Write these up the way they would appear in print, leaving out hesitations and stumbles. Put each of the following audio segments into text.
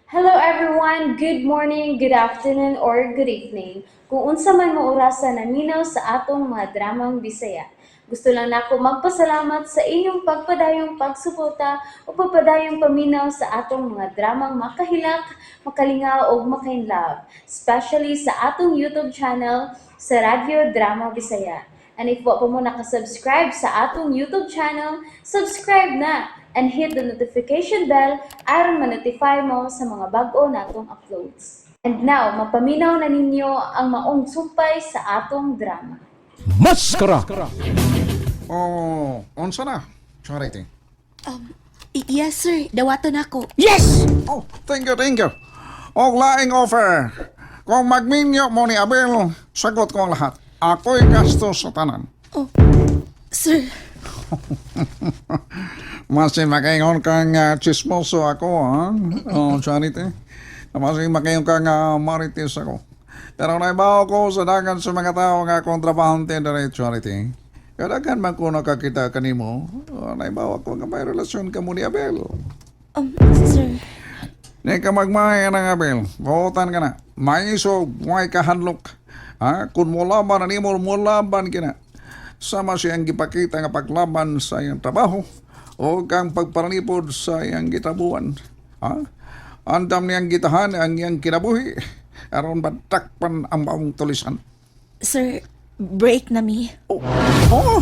Hello everyone! Good morning, good afternoon, or good evening. Kung unsa man mo orasa naminaw sa atong mga dramang Bisaya. Gusto lang nako magpasalamat sa inyong pagpadayong pagsuporta o pagpadayong paminaw sa atong mga dramang makahilak, makalingaw ug makainlove, especially sa atong YouTube channel sa Radyo Drama Bisaya. And if wa pa mo nakasubscribe sa atong YouTube channel, subscribe na and hit the notification bell aron ma-notify mo sa mga bag-o natong uploads. And now, mapaminaw na ninyo ang maong sumpay sa atong drama. Maskara! Oh, unsa na? Charity. Yes, sir. Dawaton ako. Yes! Oh, thank you, thank you. Og laing offer. Kung magminyo mo ni Abel, sagot ko ang lahat. Ako'y gastos sa tanan. Oh, sir. Masin makaingon kang chismoso ako, ha? Oh, Charity. Masin makaingon kang marites ako. Pero naibaw ko sa dagan sa mga tao nga akong trabahante dere, Charity. Kadagan man ko nakakita kanimo, oh, naibaw ako nga may relasyon ka mo ni Abel. Sir. Di ka magmaya ng Abel. Buotan ka na. Maisog, may kahanlok. Ha? Kung mulaban na nimo, mulaban ka na. Sama siyang gipakita nga paglaban sa iyang trabaho o kang pagparanipod sa iyang gitabuan. Ha? Andam niyang gitahan ang iyang kinabuhi. Aron batakpan ang maong tulisan. Sir, break na mi. Oh, oh!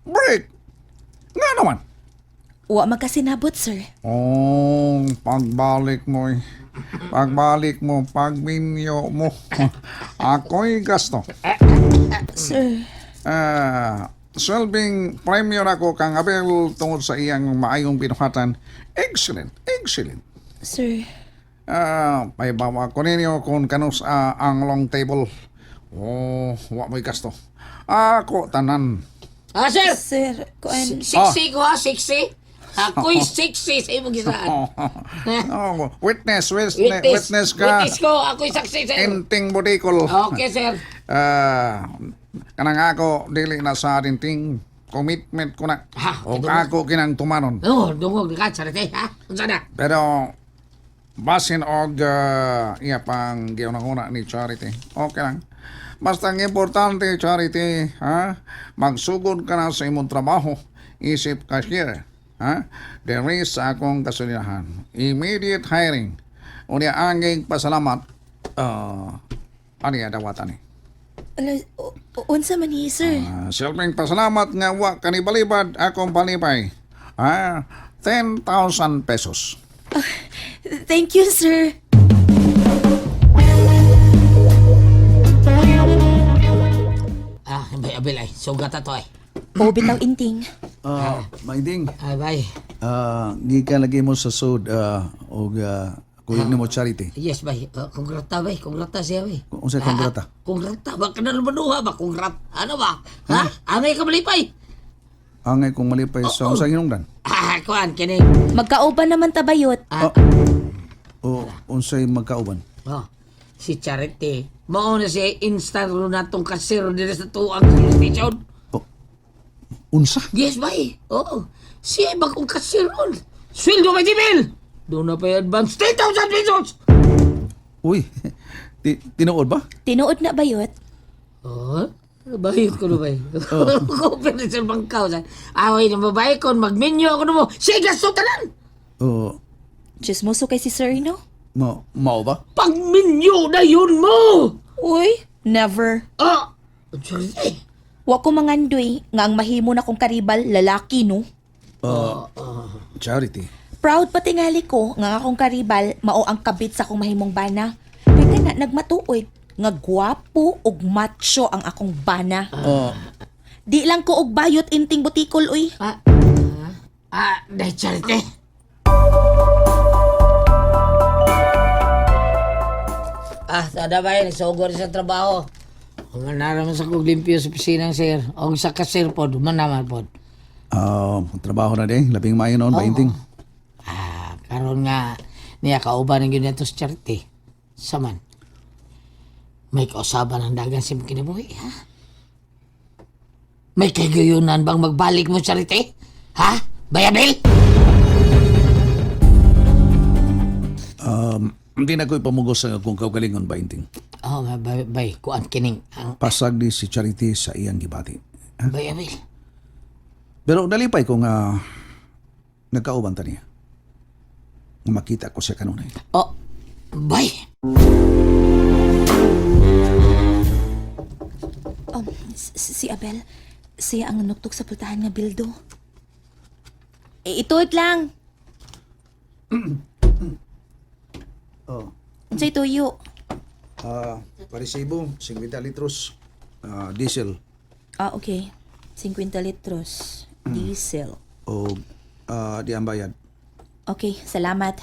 Break! Nga naman. Wa magkasinabot, sir. Oh, pagbalik mo eh. Pagbalik mo, pagminyo mo. Ako'y gasto. Sir. Ah, Selbing premyo na ko kang Abel tungod sa iyang maayong binuhatan. Excellent, excellent. Sir. Ah, pahibawa ko ninyo kung kanus ang long table. Oh, wa mo'y gasto. Ako tanan. Ah, sir! Sir, kuan. 60 ko ha, 60. Ako'y 60 sa imong gisaan. Oh, witness, witness, Witness. witness ka. Witness ko, ako'y saksi, sir. Enting budikol. Okay, sir. Ah, kanang ako dili na sa atin ting commitment ko na. Ha, O ito ako kinang tumanon. Oh, dungog ka, Charity, ha? Unsa na? Pero basin og iya pang giunang-una ni Charity. Okay lang. Basta ang importante, Charity, ha? Magsugod ka na sa imong trabaho isip cashier, ha? There is sa akong kasulinahan. Immediate hiring. Unya anging pasalamat. Ano ya dawatan ni? Ala, unsa man ni, sir? Ah, silbing pasalamat nga wa kanibalibad akong palipay. Ah, 10,000 pesos. Thank you, sir. Ah, bay, Abel, ay. Sugat to, ay. O, bitaw inting. Ah, Mainding, Ay, bay. Gikan lagi mo sa sud og kuyog nimo Charity. Yes, bay. Kongrata, bay. Kongrata siya, bay. Unsay kongrata? Ah, kongrata ba? Kanang maduha ba? Kongrat. Ano ba? Ha? Angay ka malipay. Angay kung malipay sa unsay hinungdan? Ah, kuan, kining. Magkauban naman tabayot. Ah, O unsay magkauban? oh, si Charity. Mao na siya instant ro natong kasero diri sa tuang station. O, unsa? Yes, bay. Oo. Siya ay bagong kasiron. Sweldo may tibil. Doon na pa yung advance. 10,000 pesos! Uy, tinuod ba? Tinuod na bayot. Oh, bayot ko na bay. Ko pero sa bangkaw. Away ng babae ko, magminyo ako na mo. Siya gasto tanan! O Chismoso kay si sir, no? mao ba? Pagminyo na yun mo! Uy, never. Ah! Charity! Wa ko mangandoy nga ang mahimo na kong karibal lalaki, no? Charity. Proud patingali ko nga akong karibal mao ang kabit sa akong mahimong bana. Kay kana nagmatuoy nga gwapo ug macho ang akong bana. Di lang ko og bayot inting butikol uy. Ah, ah, ah, dahil Charity. Ah, sada ba yun? Sugod sa trabaho. Humanara man sa kong limpyo sa opisina, sir. O sa kasir pod, humanaman pod. Ah, trabaho na din, labing maayo noon ba inting? Ah, karon nga niya kauban ng yun sa Charity. Saman. May kausaban ang dagan sa imong kinabuhi, ha? May kagayunan bang magbalik mo, Charity? Ha? Bayabel? Hindi na ko ipamugos ang akong kaugalingon ba, Inting. Oh, bay, bay, kuan kining ang Pasag ni si Charity sa iyang gibati. bay Abel. Pero nalipay ko nga nagkauban ta niya. Nga makita ko siya kanunay. Oh, bay. Si Abel, siya ang nanuktok sa pultahan nga bildo. Eh, ituod lang. Oh. Unsay tuyo? Parisibo, 50 litros, diesel Ah, okay. 50 litros. Diesel. o di ang bayad. Okay, salamat.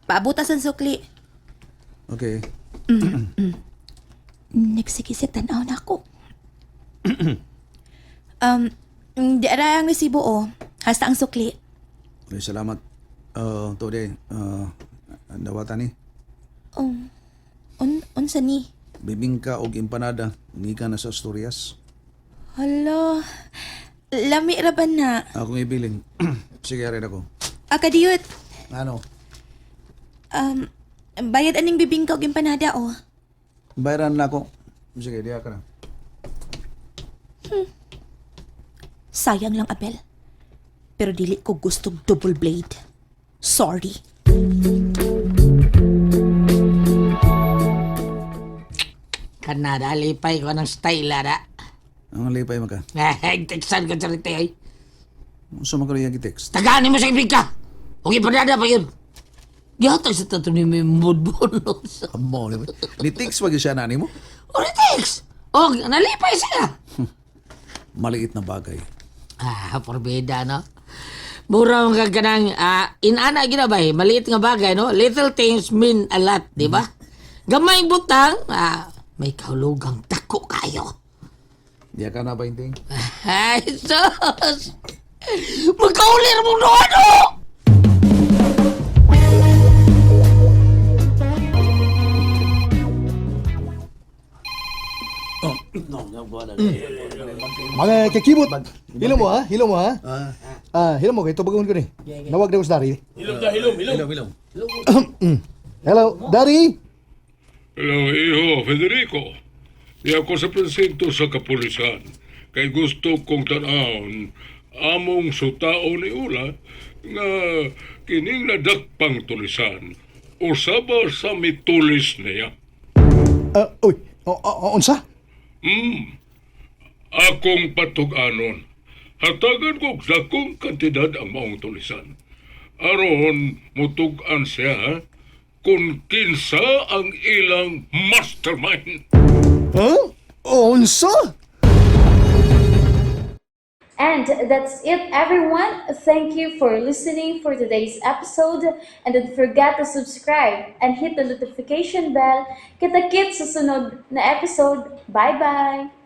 Paabutas ang sukli. Okay. Nagsigisig tanaw na ako. Di ara ang resibo oh. Hasta ang sukli. Okay, salamat. Today, dawatan ni. Unsa ni? Bibingka og empanada, ngikan na sa Asturias. Hala. Lami ra ba na? Akong ibilin. Sige, rin ako. Akadiyot. Ano? Bayad aning bibingka og empanada oh. Bayaran na ako. Sige, diya ka na. Sayang lang, Abel. Pero dili ko gustong double blade. Sorry. Kanada, lipay ko ng style ara. Ang lipay maka. Ay, teksan ko Charity ay. Unsa man karon text? Tagaan mo sa ibig ka. Huwag ipadada pa yun. Gihatag sa tato ni may mudbonos. Amo ni. Ni text pa gyud siya na nimo. O text. O, nalipay siya. Maliit na bagay. Ah, porbida, no? Mura mga ganang, inana gina ba, eh? Maliit nga bagay, no? Little things mean a lot, di ba? Gamay butang, may kahulugang dako kayo. Diya ka na ba, Inting? Ay, sus! Magkaulir mong nono! Mga kakibot. Hilo mo ha, hilo mo ha. Ah, hilo mo kay tubagon ko ni. Nawag na ko sa dari. Hilom, hilom. Hello, dari. Hello, iho, Federico. Di ako sa presinto sa kapulisan. Kay gusto kong tan-awon among sutao ni Ula nga kining nadakpang tulisan. Usaba sa mitulis niya. Ah, uy, o, unsa? Akong patug-anon. Hatagan ko dakong kantidad ang maong tulisan. Aron mutug-an siya kung kinsa ang ilang mastermind. Huh? Unsa? And that's it, everyone. Thank you for listening for today's episode. And don't forget to subscribe and hit the notification bell. Kita-kits sa sunod na episode. Bye-bye!